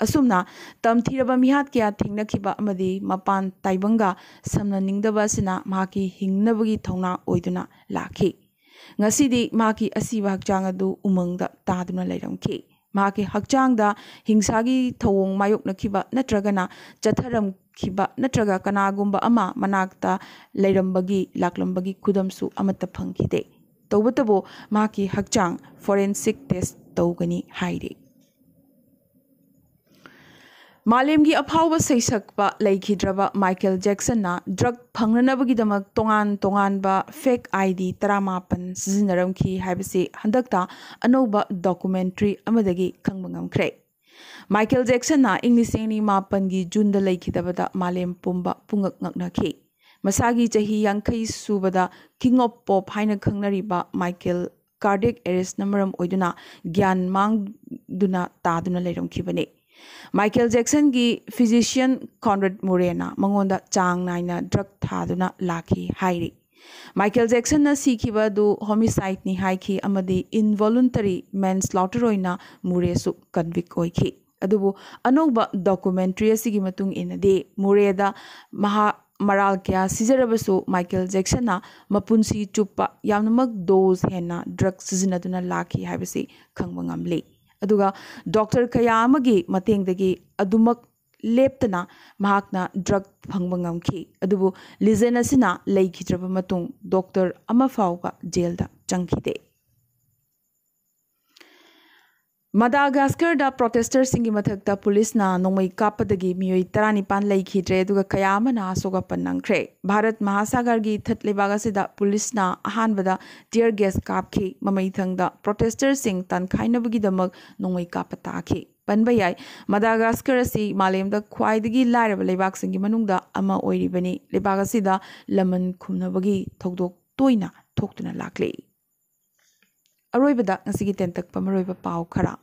ꯑꯁꯨꯝꯅ ꯇꯝꯊꯤꯔꯕ ꯃꯤꯍꯥꯠ ꯀꯌꯥ ꯊꯦꯡꯅꯈꯤꯕ ꯑꯃꯗꯤ ꯃꯄꯥꯟ ꯇꯥꯏꯕꯪꯒ ꯁꯝꯅꯅꯤꯡꯗꯕ ꯑꯁꯤꯅ ꯃꯍꯥꯛꯀꯤ ꯍꯤꯡꯅꯕꯒꯤ ꯊꯧꯅꯥ ꯑꯣꯏꯗꯨꯅ ꯂꯥꯛꯈꯤ꯫ ꯉꯁꯤꯗꯤ ꯃꯍꯥꯛꯀꯤ ꯑꯁꯤꯕ ꯍꯛꯆꯥꯡ ꯑꯗꯨ ꯎꯃꯪꯗ ꯇꯥꯗꯨꯅ ꯂꯩꯔꯝꯈꯤ꯫ ꯃꯍꯥꯛꯀꯤ ꯍꯛꯆꯥꯡꯗ ꯍꯤꯡꯁꯥꯒꯤ ꯊꯧꯑꯣꯡ ꯃꯥꯌꯣꯛꯅꯈꯤꯕ ꯅꯠꯇ꯭ꯔꯒꯅ ꯆꯠꯊꯔꯝꯈꯤꯕ ꯅꯠꯇ꯭ꯔꯒ ꯀꯅꯥꯒꯨꯝꯕ ꯑꯃ ꯃꯅꯥꯛꯇ ꯂꯩꯔꯝꯕꯒꯤ ꯂꯥꯛꯂꯝꯕꯒꯤ ꯈꯨꯗꯝꯁꯨ ꯑꯃꯠꯇ ꯐꯪꯈꯤꯗꯦ꯫ ꯇꯧꯕꯇꯕꯨ ꯃꯍꯥꯛꯀꯤ ꯍꯛꯆꯥꯡ ꯐꯣꯔꯦꯟꯁꯤꯛ ꯇꯦꯁ ꯇꯧꯒꯅꯤ ꯍꯥꯏꯔꯤ꯫ ꯃꯥꯂꯦꯝꯒꯤ ꯑꯐꯥꯎꯕ ꯁꯩꯁꯛꯄ ꯂꯩꯈꯤꯗ꯭ꯔꯕ ꯃꯥꯏꯀꯦꯜ ꯖꯦꯛꯁꯟꯅ ꯗ꯭ꯔꯒ ꯐꯪꯅꯅꯕꯒꯤꯗꯃꯛ ꯇꯣꯉꯥꯟ ꯇꯣꯉꯥꯟꯕ ꯐꯦꯛ ꯑꯥꯏ ꯗꯤ ꯇꯔꯥꯃꯥꯄꯟ ꯁꯤꯖꯤꯟꯅꯔꯝꯈꯤ ꯍꯥꯏꯕꯁꯤ ꯍꯟꯗꯛꯇ ꯑꯅꯧꯕ ꯗꯣꯀꯨꯃꯦꯟꯇ꯭ꯔꯤ ꯑꯃꯗꯒꯤ ꯈꯪꯕ ꯉꯝꯈ꯭ꯔꯦ꯫ ꯃꯥꯏꯀꯦꯜ ꯖꯦꯛꯁꯟꯅ ꯏꯪ ꯂꯤꯁꯤꯡ ꯑꯅꯤ ꯃꯥꯄꯟꯒꯤ ꯖꯨꯟꯗ ꯂꯩꯈꯤꯗꯕꯗ ꯃꯥꯂꯦꯝ ꯄꯨꯝꯕ ꯄꯨꯡꯉꯛ ꯉꯛꯅꯈꯤ꯫ ꯃꯁꯥꯒꯤ ꯆꯍꯤ ꯌꯥꯡꯈꯩ ꯁꯨꯕꯗ King of Pop ꯍꯥꯏꯅ ꯈꯪꯅꯔꯤꯕ ꯃꯥꯏꯀꯦꯜ cardiac arrestꯅ ꯃꯔꯝ ꯑꯣꯏꯗꯨꯅ ꯒ꯭ꯌꯥꯟ ꯃꯥꯡꯗꯨꯅ ꯇꯥꯗꯨꯅ ꯂꯩꯔꯝꯈꯤꯕꯅꯤ꯫ ꯃꯥꯏꯀꯦꯜ ꯖꯦꯛꯁꯟꯒꯤ physician Conrad Murrayꯅ ꯃꯉꯣꯟꯗ ꯆꯥꯡ ꯅꯥꯏꯅ drug ꯊꯥꯗꯨꯅ ꯂꯥꯛꯈꯤ ꯍꯥꯏꯔꯤ꯫ ꯃꯥꯏꯀꯦꯜ ꯖꯦꯛꯁꯟꯅ ꯁꯤꯈꯤꯕ ꯑꯗꯨ homicideꯅꯤ ꯍꯥꯏꯈꯤ ꯑꯃꯗꯤ involuntary manslaughter ꯑꯣꯏꯅ ꯃꯨꯔꯦꯁꯨ convict ꯑꯣꯏꯈꯤ꯫ ꯑꯗꯨꯕꯨ ꯑꯅꯧꯕ documentary ꯑꯁꯤꯒꯤ ꯃꯇꯨꯡ ꯏꯟꯅꯗꯤ ꯃꯨꯔꯦꯗ ꯃꯍꯥꯛ ꯃꯔꯥꯜ ꯀꯌꯥ ꯁꯤꯖꯔꯕꯁꯨ ꯃꯥꯏꯀꯦꯜ ꯖꯦꯛꯁꯟꯅ ꯃꯄꯨꯟꯁꯤ ꯆꯨꯞꯄ ꯌꯥꯝꯅꯃꯛ dose ꯍꯦꯟꯅ drug ꯁꯤꯖꯤꯟꯅꯗꯨꯅ ꯂꯥꯛꯈꯤ ꯍꯥꯏꯕꯁꯤ ꯈꯪꯕ ꯉꯝꯂꯤ꯫ ꯑꯗꯨꯒ doctor ꯀꯌꯥ ꯑꯃꯒꯤ ꯃꯇꯦꯡꯗꯒꯤ ꯑꯗꯨꯃꯛ ꯂꯦꯞꯇꯅ ꯃꯍꯥꯛꯅ drug ꯐꯪꯕ ꯉꯝꯈꯤ꯫ ꯑꯗꯨꯕꯨ legend ꯑꯁꯤꯅ ꯂꯩꯈꯤꯗ꯭ꯔꯕ ꯃꯇꯨꯡ doctor ꯑꯃ ꯐꯥꯎꯕ jailꯗ ꯆꯪꯈꯤꯗꯦ꯫ ꯃꯗꯥꯒꯥꯁꯀꯔꯗ protesters ꯁꯤꯡꯒꯤ ꯃꯊꯛꯇ ꯄꯨꯂꯤꯁꯅ ꯅꯣꯡꯃꯩ ꯀꯥꯞꯄꯗꯒꯤ ꯃꯤꯑꯣꯏ ꯇꯔꯥꯅꯤꯄꯥꯟ ꯂꯩꯈꯤꯗ꯭ꯔꯦ, ꯑꯗꯨꯒ ꯀꯌꯥ ꯑꯃꯅ ꯑꯁꯣꯛ ꯑꯄꯟ ꯅꯪꯈ꯭ꯔꯦ꯫ ꯚꯥꯔꯠ ꯃꯍꯥꯁꯥꯒꯔꯒꯤ ꯏꯊꯠ ꯂꯩꯕꯥꯛ ꯑꯁꯤꯗ ꯄꯨꯂꯤꯁꯅ ꯑꯍꯥꯟꯕꯗ tear gas ꯀꯥꯞꯈꯤ꯫ ꯃꯃꯩꯊꯪꯗ protesters ꯁꯤꯡ ꯇꯥꯟꯈꯥꯏꯅꯕꯒꯤꯗꯃꯛ ꯅꯣꯡꯃꯩ ꯀꯥꯞꯄ ꯇꯥꯈꯤ꯫ ꯄꯟꯕ ꯌꯥꯏ, ꯃꯗꯥꯒꯥꯁꯀꯔ ꯑꯁꯤ ꯃꯥꯂꯦꯝꯗ ꯈ꯭ꯋꯥꯏꯗꯒꯤ ꯂꯥꯏꯔꯕ ꯂꯩꯕꯥꯛꯁꯤꯡꯒꯤ ꯃꯅꯨꯡꯗ ꯑꯃ ꯑꯣꯏꯔꯤꯕꯅꯤ꯫ ꯂꯩꯕꯥꯛ ꯑꯁꯤꯗ ꯂꯃꯟ ꯈꯨꯝꯅꯕꯒꯤ ꯊꯧꯗꯣꯛ ꯇꯣꯏꯅ ꯊꯣꯛꯇꯨꯅ ꯂꯥꯛꯂꯤ꯫ ꯑꯔꯣꯏꯕꯗ ꯉꯁꯤꯒꯤ ꯇꯦꯟꯇꯛꯄ ꯃꯔꯨꯑꯣꯏꯕ ꯄꯥꯎ ꯈꯔ꯫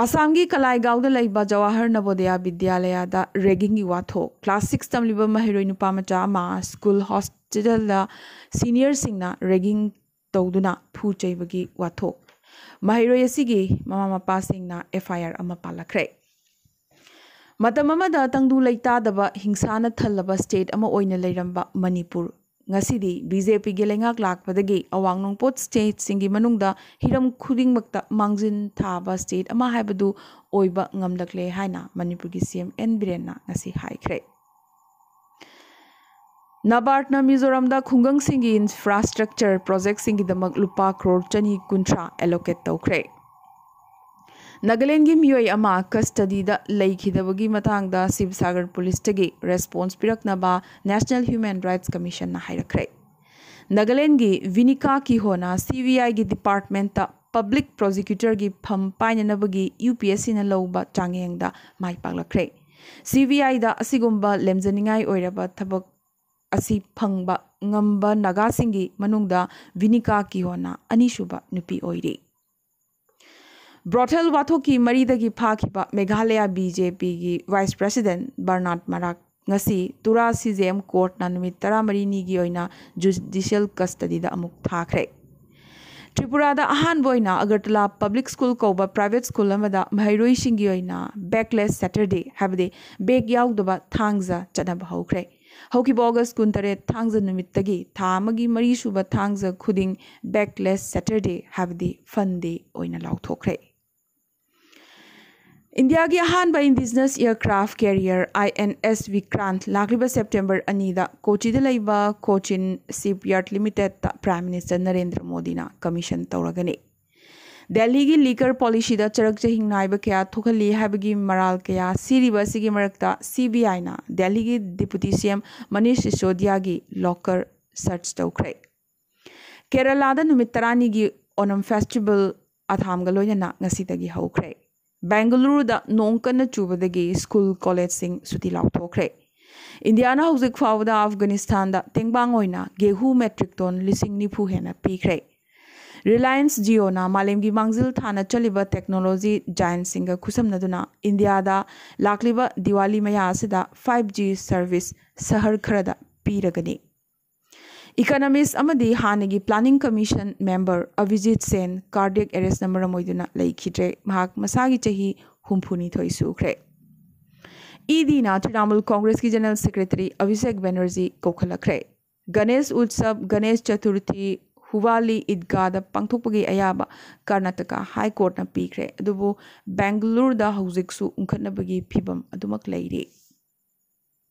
ꯑꯁꯥꯝꯒꯤ ꯀꯂꯥꯏꯒꯥꯎꯗ ꯂꯩꯕ ꯖꯋꯥꯍꯔ ꯅꯕꯣꯗꯌꯥ ꯕꯤꯗ꯭ꯌꯥꯂꯌꯥꯗ raggingꯒꯤ ꯋꯥꯊꯣꯛ꯫ Class six ꯇꯝꯂꯤꯕ ꯃꯍꯩꯔꯣꯏ ꯅꯨꯄꯥ ꯃꯆꯥ ꯑꯃ school hostelꯗ seniorꯁꯤꯡꯅ ragging ꯇꯧꯗꯨꯅ ꯐꯨ ꯆꯩꯕꯒꯤ ꯋꯥꯊꯣꯛ꯫ ꯃꯍꯩꯔꯣꯏ ꯑꯁꯤꯒꯤ ꯃꯃꯥ ꯃꯄꯥꯁꯤꯡꯅ F I R ꯑꯃ ꯄꯥꯜꯂꯛꯈ꯭ꯔꯦ꯫ ꯃꯇꯝ ꯑꯃꯗ ꯇꯪꯗꯨ ꯂꯩꯇꯥꯗꯕ ꯍꯤꯡꯁꯥꯅ ꯊꯜꯂꯕ state ꯑꯃ ꯑꯣꯏꯅ ꯂꯩꯔꯝꯕ ꯃꯅꯤꯄꯨꯔ ꯉꯁꯤꯗꯤ B J Pꯒꯤ ꯂꯩꯉꯥꯛ ꯂꯥꯛꯄꯗꯒꯤ ꯑꯋꯥꯡ ꯅꯣꯡꯄꯣꯛ stateꯁꯤꯡꯒꯤ ꯃꯅꯨꯡꯗ ꯍꯤꯔꯝ ꯈꯨꯗꯤꯡꯃꯛꯇ ꯃꯥꯡꯖꯤꯟ ꯊꯥꯕ state ꯑꯃ ꯍꯥꯏꯕꯗꯨ ꯑꯣꯏꯕ ꯉꯝꯂꯛꯂꯦ ꯍꯥꯏꯅ ꯃꯅꯤꯄꯨꯔꯒꯤ C M N ꯕꯤꯔꯦꯟꯅ ꯉꯁꯤ ꯍꯥꯏꯈ꯭ꯔꯦ꯫ ꯅꯕꯥꯔꯗꯅ ꯃꯤꯖꯣꯔꯥꯝꯗ ꯈꯨꯡꯒꯪꯁꯤꯡꯒꯤ infrastructure projectꯁꯤꯡꯒꯤꯗꯃꯛ ꯂꯨꯄꯥ ꯀ꯭ꯔꯣꯔ ꯆꯅꯤ ꯀꯨꯟꯊ꯭ꯔꯥ allocate ꯇꯧꯈ꯭ꯔꯦ꯫ ꯅꯥꯒꯥꯂꯦꯟꯒꯤ ꯃꯤꯑꯣꯏ ꯑꯃ custodyꯗ ꯂꯩꯈꯤꯗꯕꯒꯤ ꯃꯇꯥꯡꯗ ꯁꯤꯕꯁꯥꯒꯔ ꯄꯨꯂꯤꯁꯇꯒꯤ response ꯄꯤꯔꯛꯅꯕ National Human Rights Commissionꯅ ꯍꯥꯏꯔꯛꯈ꯭ꯔꯦ꯫ ꯅꯥꯒꯥꯂꯦꯟꯒꯤ ꯚꯤꯅꯤꯀꯥ ꯀꯤꯍꯣꯅ C B Iꯒꯤ departmentꯇ ꯄꯕ꯭ꯂꯤꯛ ꯄ꯭ꯔꯣꯁꯤꯀ꯭ꯌꯨꯇꯔꯒꯤ ꯐꯝ ꯄꯥꯏꯅꯅꯕꯒꯤ ꯌꯨ ꯄꯤ ꯑꯦꯁ ꯁꯤꯅ ꯂꯧꯕ ꯆꯥꯡꯌꯦꯡꯗ ꯃꯥꯏ ꯄꯥꯛꯂꯛꯈ꯭ꯔꯦ꯫ ꯁꯤ ꯕꯤ ꯑꯥꯏꯗ ꯑꯁꯤꯒꯨꯝꯕ ꯂꯦꯝꯖꯅꯤꯡꯉꯥꯏ ꯑꯣꯏꯔꯕ ꯊꯕꯛ ꯑꯁꯤ ꯐꯪꯕ ꯉꯝꯕ ꯅꯥꯒꯥꯁꯤꯡꯒꯤ ꯃꯅꯨꯡꯗ ꯚꯤꯅꯤꯀꯥ ꯀꯤꯍꯣꯟꯅ ꯑꯅꯤꯁꯨꯕ ꯅꯨꯄꯤ ꯑꯣꯏꯔꯤ꯫ ꯕ꯭ꯔꯣꯊꯦꯜ ꯋꯥꯊꯣꯛꯀꯤ ꯃꯔꯤꯗꯒꯤ ꯐꯥꯈꯤꯕ ꯃꯦꯘꯥꯂꯌꯥ ꯕꯤ ꯖꯦ ꯄꯤꯒꯤ ꯚꯥꯏꯁ ꯄ꯭ꯔꯦꯁꯤꯗꯦꯟ ꯕꯔꯅꯥꯠ ꯃꯔꯥꯛ ꯉꯁꯤ ꯇꯨꯔꯥ ꯁꯤ ꯖꯦ ꯑꯦꯝ ꯀꯣꯔꯠꯅ ꯅꯨꯃꯤꯠ ꯇꯔꯥꯃꯔꯤꯅꯤꯒꯤ ꯑꯣꯏꯅ ꯖꯨꯗꯤꯁꯤꯌꯦꯜ ꯀꯁꯇꯗꯤꯗ ꯑꯃꯨꯛ ꯊꯥꯈ꯭ꯔꯦ꯫ ꯇ꯭ꯔꯤꯄꯨꯔꯥꯗ ꯑꯍꯥꯟꯕ ꯑꯣꯏꯅ ꯑꯒꯔꯇꯂꯥ ꯄꯕ꯭ꯂꯤꯛ ꯁ꯭ꯀꯨꯜ ꯀꯧꯕ ꯄ꯭ꯔꯥꯏꯚꯦꯠ ꯁ꯭ꯀꯨꯜ ꯑꯃꯗ ꯃꯍꯩꯔꯣꯏꯁꯤꯡꯒꯤ ꯑꯣꯏꯅ ꯕꯦꯛꯂꯦꯁ ꯁꯦꯇꯔꯗꯦ, ꯍꯥꯏꯕꯗꯤ ꯕꯦꯛ ꯌꯥꯎꯗꯕ ꯊꯥꯡꯖ ꯆꯠꯅꯕ ꯍꯧꯈ꯭ꯔꯦ꯫ ꯍꯧꯈꯤꯕ ꯑꯣꯒꯁ ꯀꯨꯟꯇꯔꯦꯠ ꯊꯥꯡꯖ ꯅꯨꯃꯤꯠꯇꯒꯤ ꯊꯥ ꯑꯃꯒꯤ ꯃꯔꯤꯁꯨꯕ ꯊꯥꯡꯖ ꯈꯨꯗꯤꯡ ꯕꯦꯛꯂꯦꯁ ꯁꯦꯇꯔꯗꯦ, ꯍꯥꯏꯕꯗꯤ ꯐꯟ ꯗꯦ ꯑꯣꯏꯅ ꯂꯥꯎꯊꯣꯛꯈ꯭ꯔꯦ꯫ ꯏꯟꯗꯤꯌꯥꯒꯤ ꯑꯍꯥꯟꯕ indigenous aircraft carrier I N S Vikrant ꯂꯥꯛꯂꯤꯕ ꯁꯦꯞꯇꯦꯝꯕꯔ ꯑꯅꯤꯗ ꯀꯣꯆꯤꯗ ꯂꯩꯕ ꯀꯣꯆꯤꯟ ꯁꯤꯞꯌꯥꯔꯗ ꯂꯤꯃꯤꯇꯦꯗꯇ ꯄ꯭ꯔꯥꯏꯝ ꯃꯤꯅꯤꯁꯇꯔ ꯅꯔꯦꯟꯗ꯭ꯔ ꯃꯣꯗꯤꯅ ꯀꯃꯤꯁꯟ ꯇꯧꯔꯒꯅꯤ꯫ ꯗꯦꯜꯂꯤꯒꯤ ꯂꯤꯀꯔ ꯄꯣꯂꯤꯁꯤꯗ ꯆꯔꯛ ꯆꯍꯤꯡ ꯅꯥꯏꯕ ꯀꯌꯥ ꯊꯣꯛꯍꯜꯂꯤ ꯍꯥꯏꯕꯒꯤ ꯃꯔꯥꯜ ꯀꯌꯥ ꯁꯤꯔꯤꯕ ꯑꯁꯤꯒꯤ ꯃꯔꯛꯇ ꯁꯤ ꯕꯤ ꯑꯥꯏꯅ ꯗꯦꯜꯂꯤꯒꯤ ꯗꯤꯄꯨꯇꯤ ꯁꯤ ꯑꯦꯝ ꯃꯅꯤꯁ ꯁꯤꯁꯣꯗꯤꯌꯥꯒꯤ ꯂꯣꯀꯔ ꯁꯔꯆ ꯇꯧꯈ꯭ꯔꯦ꯫ ꯀꯦꯔꯂꯥꯗ ꯅꯨꯃꯤꯠ ꯇꯔꯥꯅꯤꯒꯤ ꯑꯣꯅꯝ ꯐꯦꯁꯇꯤꯚꯦꯜ ꯑꯊꯥꯝꯒ ꯂꯣꯏꯅꯅ ꯉꯁꯤꯗꯒꯤ ꯍꯧꯈ꯭ꯔꯦ꯫ ꯕꯦꯡꯒꯂꯨꯔꯨꯗ ꯅꯣꯡ ꯀꯟꯅ ꯆꯨꯕꯗꯒꯤ ꯁ꯭ꯀꯨꯜ ꯀꯣꯂꯦꯖꯁꯤꯡ ꯁꯨꯇꯤ ꯂꯥꯎꯊꯣꯛꯈ꯭ꯔꯦ꯫ ꯏꯟꯗꯤꯌꯥꯅ ꯍꯧꯖꯤꯛ ꯐꯥꯎꯕꯗ ꯑꯐꯒꯥꯅꯤꯁꯇꯥꯟꯗ ꯇꯦꯡꯕꯥꯡ ꯑꯣꯏꯅ ꯒꯦꯍꯨ ꯃꯦꯇ꯭ꯔꯤꯛ ꯇꯣꯟ ꯂꯤꯁꯤꯡ ꯅꯤꯐꯨ ꯍꯦꯟꯅ ꯄꯤꯈ꯭ꯔꯦ꯫ ꯔꯤꯂꯥꯌꯟꯁ ꯖꯤꯑꯣꯅ ꯃꯥꯂꯦꯝꯒꯤ ꯃꯥꯡꯖꯤꯜ ꯊꯥꯅ ꯆꯠꯂꯤꯕ ꯇꯦꯛꯅꯣꯂꯣꯖꯤ ꯖꯥꯏꯟꯁꯤꯡꯒ ꯈꯨꯠꯁꯝꯅꯗꯨꯅ ꯏꯟꯗꯤꯌꯥꯗ ꯂꯥꯛꯂꯤꯕ ꯗꯤꯋꯥꯂꯤ ꯃꯌꯥ ꯑꯁꯤꯗ ꯐꯥꯏꯚ ꯖꯤ ꯁꯔꯚꯤꯁ ꯁꯍꯔ ꯈꯔꯗ ꯄꯤꯔꯒꯅꯤ꯫ ꯏꯀꯅꯣꯃꯤꯁ ꯑꯃꯗꯤ ꯍꯥꯟꯅꯒꯤ ꯄ꯭ꯂꯥꯅꯤꯡ ꯀꯃꯤꯁꯟ ꯃꯦꯝꯕꯔ ꯑꯚꯤꯖꯤꯠ ꯁꯦꯟ ꯀꯥꯔꯗꯤꯌꯛ ꯑꯦꯔꯦꯁꯅ ꯃꯔꯝ ꯑꯣꯏꯗꯨꯅ ꯂꯩꯈꯤꯗ꯭ꯔꯦ꯫ ꯃꯍꯥꯛ ꯃꯁꯥꯒꯤ ꯆꯍꯤ ꯍꯨꯝꯐꯨꯅꯤꯊꯣꯏ ꯁꯨꯈ꯭ꯔꯦ꯫ E ꯗꯤꯅ Trinamool ꯀꯣꯡꯒ꯭ꯔꯦꯁꯀꯤ general secretary Abhishek Banerjee ꯀꯧꯈꯠꯂꯛꯈ꯭ꯔꯦ꯫ Ganesh ꯎꯠꯁꯕ, Ganesh Chaturthi, ꯍꯨꯋꯥꯂꯤ ꯏꯗꯒꯥꯗ ꯄꯥꯡꯊꯣꯛꯄꯒꯤ ꯑꯌꯥꯕ ꯀꯔꯅꯥꯇꯀꯥ ꯍꯥꯏ ꯀꯣꯔꯠꯅ ꯄꯤꯈ꯭ꯔꯦ꯫ ꯑꯗꯨꯕꯨ ꯕꯦꯡꯒꯂꯨꯔꯨꯗ ꯍꯧꯖꯤꯛꯁꯨ ꯎꯪꯈꯠꯅꯕꯒꯤ ꯐꯤꯕꯝ ꯑꯗꯨꯃꯛ ꯂꯩꯔꯤ꯫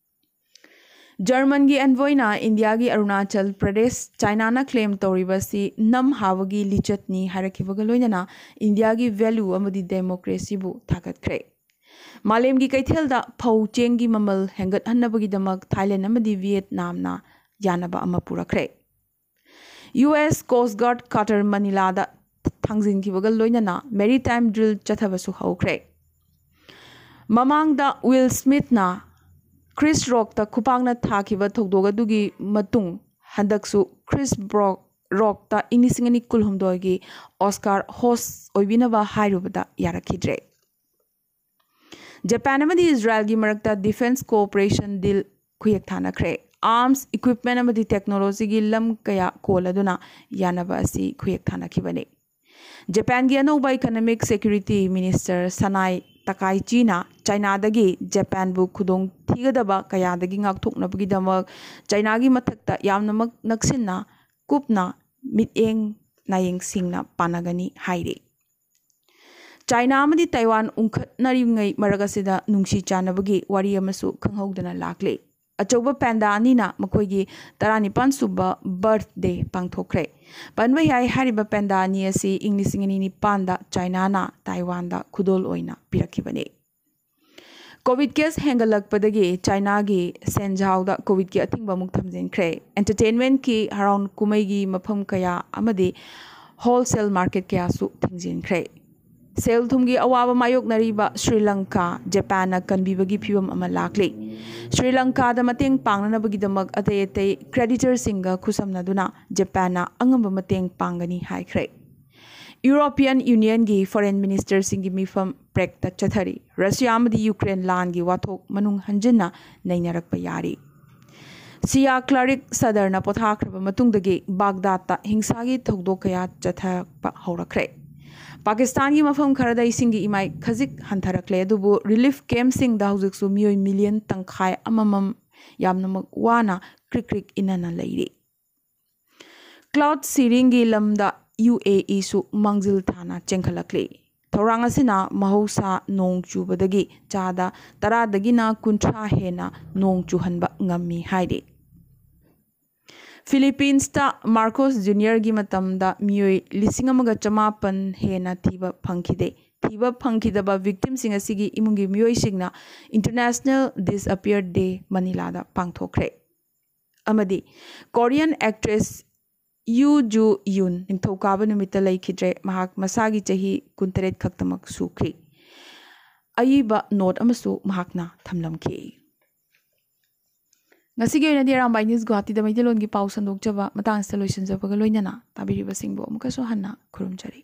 ꯖꯔꯃꯟꯒꯤ ꯑꯦꯟꯚꯣꯏꯅ ꯏꯟꯗꯤꯌꯥꯒꯤ ꯑꯔꯨꯅꯥꯆꯜ ꯄ꯭ꯔꯗꯦꯁ ꯆꯥꯏꯅꯥꯅ ꯀ꯭ꯂꯦꯝ ꯇꯧꯔꯤꯕ ꯑꯁꯤ ꯅꯝ ꯍꯥꯕꯒꯤ ꯂꯤꯆꯠꯅꯤ ꯍꯥꯏꯔꯛꯈꯤꯕꯒ ꯂꯣꯏꯅꯅ ꯏꯟꯗꯤꯌꯥꯒꯤ ꯚꯦꯂꯨ ꯑꯃꯗꯤ ꯗꯦꯃꯣꯀ꯭ꯔꯦꯁꯤꯕꯨ ꯊꯥꯒꯠꯈ꯭ꯔꯦ꯫ ꯃꯥꯂꯦꯝꯒꯤ ꯀꯩꯊꯦꯜꯗ ꯐꯧ ꯆꯦꯡꯒꯤ ꯃꯃꯜ ꯍꯦꯟꯒꯠꯍꯟꯅꯕꯒꯤꯗꯃꯛ ꯊꯥꯏꯂꯦꯟ ꯑꯃꯗꯤ ꯚꯤꯌꯦꯠꯅꯥꯝꯅ ꯌꯥꯅꯕ ꯑꯃ ꯄꯨꯔꯛꯈ꯭ꯔꯦ꯫ ꯌꯨ ꯑꯦꯁ ꯀꯣꯁ ꯒꯥꯔꯗ ꯀꯥꯇꯔ ꯃꯅꯤꯂꯥꯗ ꯊꯥꯡꯖꯤꯟꯈꯤꯕꯒ ꯂꯣꯏꯅꯅ maritime drill ꯆꯠꯊꯕꯁꯨ ꯍꯧꯈ꯭ꯔꯦ꯫ ꯃꯃꯥꯡꯗ ꯋꯤꯜ ꯁ꯭ꯃꯤꯊꯅ ꯀ꯭ꯔꯤꯁ ꯔꯣꯛꯇ ꯈꯨꯄꯥꯛꯅ ꯊꯥꯈꯤꯕ ꯊꯧꯗꯣꯛ ꯑꯗꯨꯒꯤ ꯃꯇꯨꯡ ꯍꯟꯗꯛꯁꯨ ꯀ꯭ꯔꯤꯁ ꯕ꯭ꯔꯣꯛ ꯔꯣꯛꯇ ꯏꯪ ꯂꯤꯁꯤꯡ ꯑꯅꯤ ꯀꯨꯟꯍꯨꯝꯗꯣꯏꯒꯤ ꯑꯣꯁꯀꯥꯔ ꯍꯣꯁ ꯑꯣꯏꯕꯤꯅꯕ ꯍꯥꯏꯔꯨꯕꯗ ꯌꯥꯔꯛꯈꯤꯗ꯭ꯔꯦ꯫ ꯖꯄꯥꯟ ꯑꯃꯗꯤ ꯏꯖꯔꯥꯏꯜꯒꯤ ꯃꯔꯛꯇ defence cooperation deal ꯈꯨꯌꯦꯛ ꯊꯥꯅꯈ꯭ꯔꯦ꯫ Arms equipment ꯑꯃꯗꯤ technologyꯒꯤ ꯂꯝ ꯀꯌꯥ ꯀꯣꯜꯂꯗꯨꯅ ꯌꯥꯅꯕ ꯑꯁꯤ ꯈꯨꯌꯦꯛ ꯊꯥꯅꯈꯤꯕꯅꯤ꯫ ꯖꯄꯥꯟꯒꯤ ꯑꯅꯧꯕ economic security minister ꯁꯅꯥꯏ ꯇꯀꯥꯏꯆꯤꯅ ꯆꯥꯏꯅꯥꯗꯒꯤ ꯖꯄꯥꯟꯕꯨ ꯈꯨꯗꯣꯡ ꯊꯤꯒꯗꯕ ꯀꯌꯥꯗꯒꯤ ꯉꯥꯛꯊꯣꯛꯅꯕꯒꯤꯗꯃꯛ ꯆꯥꯏꯅꯥꯒꯤ ꯃꯊꯛꯇ ꯌꯥꯝꯅꯃꯛ ꯅꯛꯁꯤꯟꯅ ꯀꯨꯞꯅ ꯃꯤꯠꯌꯦꯡ ꯅꯥꯌꯦꯡꯁꯤꯡꯅ ꯄꯥꯟꯅꯒꯅꯤ ꯍꯥꯏꯔꯤ꯫ ꯆꯥꯏꯅꯥ ꯑꯃꯗꯤ ꯇꯥꯏꯋꯥꯟ ꯎꯪꯈꯠꯅꯔꯤꯉꯩ ꯃꯔꯛ ꯑꯁꯤꯗ ꯅꯨꯡꯁꯤ ꯆꯥꯟꯅꯕꯒꯤ ꯋꯥꯔꯤ ꯑꯃꯁꯨ ꯈꯪꯍꯧꯗꯅ ꯂꯥꯛꯂꯤ꯫ ꯑꯆꯧꯕ ꯄꯥꯟꯗꯥ ꯑꯅꯤꯅ ꯃꯈꯣꯏꯒꯤ ꯇꯔꯥꯅꯤꯄꯥꯟ ꯁꯨꯕ birthday ꯄꯥꯡꯊꯣꯛꯈ꯭ꯔꯦ꯫ ꯄꯟꯕ ꯌꯥꯏ, ꯍꯥꯏꯔꯤꯕ ꯄꯥꯟꯗꯥ ꯑꯅꯤ ꯑꯁꯤ ꯏꯪ ꯂꯤꯁꯤꯡ ꯑꯅꯤ ꯅꯤꯄꯥꯟꯗ ꯆꯥꯏꯅꯥꯅ ꯇꯥꯏꯋꯥꯟꯗ ꯈꯨꯗꯣꯜ ꯑꯣꯏꯅ ꯄꯤꯔꯛꯈꯤꯕꯅꯤ꯫ COVID case ꯍꯦꯟꯒꯠꯂꯛꯄꯗꯒꯤ ꯆꯥꯏꯅꯥꯒꯤ ꯁꯦꯟꯖꯥꯎꯗ COVIDꯀꯤ ꯑꯊꯤꯡꯕ ꯑꯃꯨꯛ ꯊꯝꯖꯤꯟꯈ꯭ꯔꯦ꯫ Entertainmentꯀꯤ ꯍꯔꯥꯎ ꯀꯨꯝꯍꯩꯒꯤ ꯃꯐꯝ ꯀꯌꯥ ꯑꯃꯗꯤ wholesale market ꯀꯌꯥꯁꯨ ꯊꯤꯡꯖꯤꯟꯈ꯭ꯔꯦ꯫ ꯁꯦꯜ ꯊꯨꯝꯒꯤ ꯑꯋꯥꯕ ꯃꯥꯌꯣꯛꯅꯔꯤꯕ ꯁ꯭ꯔꯤ ꯂꯪꯀꯥ ꯖꯄꯥꯟꯅ ꯀꯟꯕꯤꯕꯒꯤ ꯐꯤꯚꯝ ꯑꯃ ꯂꯥꯛꯂꯤ꯫ ꯁ꯭ꯔꯤ ꯂꯪꯀꯥꯗ ꯃꯇꯦꯡ ꯄꯥꯡꯅꯅꯕꯒꯤꯗꯃꯛ ꯑꯇꯩ ꯑꯇꯩ creditorꯁꯤꯡꯒ ꯈꯨꯠꯁꯝꯅꯗꯨꯅ ꯖꯄꯥꯟꯅ ꯑꯉꯝꯕ ꯃꯇꯦꯡ ꯄꯥꯡꯒꯅꯤ ꯍꯥꯏꯈ꯭ꯔꯦ꯫ European Unionꯒꯤ foreign ministerꯁꯤꯡꯒꯤ ꯃꯤꯐꯝ ꯄ꯭ꯔꯦꯛꯇ ꯆꯠꯊꯔꯤ꯫ ꯔꯁꯤꯌꯥ ꯑꯃꯗꯤ ꯌꯨꯀ꯭ꯔꯦꯟ ꯂꯥꯟꯒꯤ ꯋꯥꯊꯣꯛ ꯃꯅꯨꯡ ꯍꯟꯖꯤꯟꯅ ꯅꯩꯅꯔꯛꯄ ꯌꯥꯔꯤ꯫ ꯁꯤꯌꯥ ꯀ꯭ꯂꯔꯤꯛ ꯁꯗꯔꯅ ꯄꯣꯊꯥꯈ꯭ꯔꯕ ꯃꯇꯨꯡꯗꯒꯤ ꯕꯥꯒꯗꯥꯗꯇ ꯍꯤꯡꯁꯥꯒꯤ ꯊꯧꯗꯣꯛ ꯀꯌꯥ ꯆꯠꯊꯔꯛꯄ ꯍꯧꯔꯛꯈ꯭ꯔꯦ꯫ ꯄꯥꯀꯤꯁꯇꯥꯟꯒꯤ ꯃꯐꯝ ꯈꯔꯗ ꯏꯁꯤꯡꯒꯤ ꯏꯃꯥꯏ ꯈꯖꯤꯛ ꯍꯟꯊꯔꯛꯂꯦ, ꯑꯗꯨꯕꯨ relief campꯁꯤꯡꯗ ꯍꯧꯖꯤꯛꯁꯨ ꯃꯤꯑꯣꯏ ꯃꯤꯂꯤꯌꯟ ꯇꯪꯈꯥꯏ ꯑꯃꯃꯝ ꯌꯥꯝꯅꯃꯛ ꯋꯥꯅ ꯀ꯭ꯔꯤꯛ ꯀ꯭ꯔꯤꯛ ꯏꯟꯅꯅ ꯂꯩꯔꯤ꯫ Cloud seedingꯒꯤ ꯂꯝꯗ UAEꯁꯨ ꯃꯥꯡꯖꯤꯜ ꯊꯥꯅ ꯆꯦꯟꯈꯠꯂꯛꯂꯤ꯫ ꯊꯧꯔꯥꯡ ꯑꯁꯤꯅ ꯃꯍꯧꯁꯥ ꯅꯣꯡ ꯆꯨꯕꯗꯒꯤ ꯆꯥꯗ ꯇꯔꯥꯗꯒꯤꯅ ꯀꯨꯟꯊ꯭ꯔꯥ ꯍꯦꯟꯅ ꯅꯣꯡ ꯆꯨꯍꯟꯕ ꯉꯝꯃꯤ ꯍꯥꯏꯔꯤ꯫ ꯐꯤꯂꯤꯄꯤꯟꯁꯇ ꯃꯥꯔꯀꯣꯁ ꯖꯨꯅꯤꯌꯔꯒꯤ ꯃꯇꯝꯗ ꯃꯤꯑꯣꯏ ꯂꯤꯁꯤꯡ ꯑꯃꯒ ꯆꯃꯥꯄꯟ ꯍꯦꯟꯅ ꯊꯤꯕ ꯐꯪꯈꯤꯗꯦ꯫ ꯊꯤꯕ ꯐꯪꯈꯤꯗꯕ victimꯁꯤꯡ ꯑꯁꯤꯒꯤ ꯏꯃꯨꯡꯒꯤ ꯃꯤꯑꯣꯏꯁꯤꯡꯅ International Disappear Day ꯃꯅꯤꯂꯥꯗ ꯄꯥꯡꯊꯣꯛꯈ꯭ꯔꯦ꯫ ꯑꯃꯗꯤ Korean actress ꯌꯨ ꯖꯨ ꯌꯨꯟ ꯅꯤꯡꯊꯧꯀꯥꯕ ꯅꯨꯃꯤꯠꯇ ꯂꯩꯈꯤꯗ꯭ꯔꯦ꯫ ꯃꯍꯥꯛ ꯃꯁꯥꯒꯤ ꯆꯍꯤ ꯀꯨꯟꯇꯔꯦꯠ ꯈꯛꯇꯃꯛ ꯁꯨꯈ꯭ꯔꯤ꯫ ꯑꯏꯕ ꯅꯣꯠ ꯑꯃꯁꯨ ꯃꯍꯥꯛꯅ ꯊꯝꯂꯝꯈꯤ꯫ ꯉꯁꯤꯒꯤ ꯑꯣꯏꯅꯗꯤ ꯑꯔꯥꯝꯕꯥꯏ ꯅ꯭ꯌꯨꯁ ꯒꯨꯋꯥꯍꯥꯇꯤꯗ ꯃꯩꯇꯩꯂꯣꯟꯒꯤ ꯄꯥꯎ ꯁꯟꯗꯣꯛꯆꯕ ꯃꯇꯥꯡꯁꯤꯗ ꯂꯣꯏꯁꯤꯟꯖꯕꯒ ꯂꯣꯏꯅꯅ ꯇꯥꯕꯤꯔꯤꯕꯁꯤꯡꯕꯨ ꯑꯃꯨꯛꯀꯁꯨ ꯍꯟꯅ ꯈꯨꯔꯨꯝꯖꯔꯤ꯫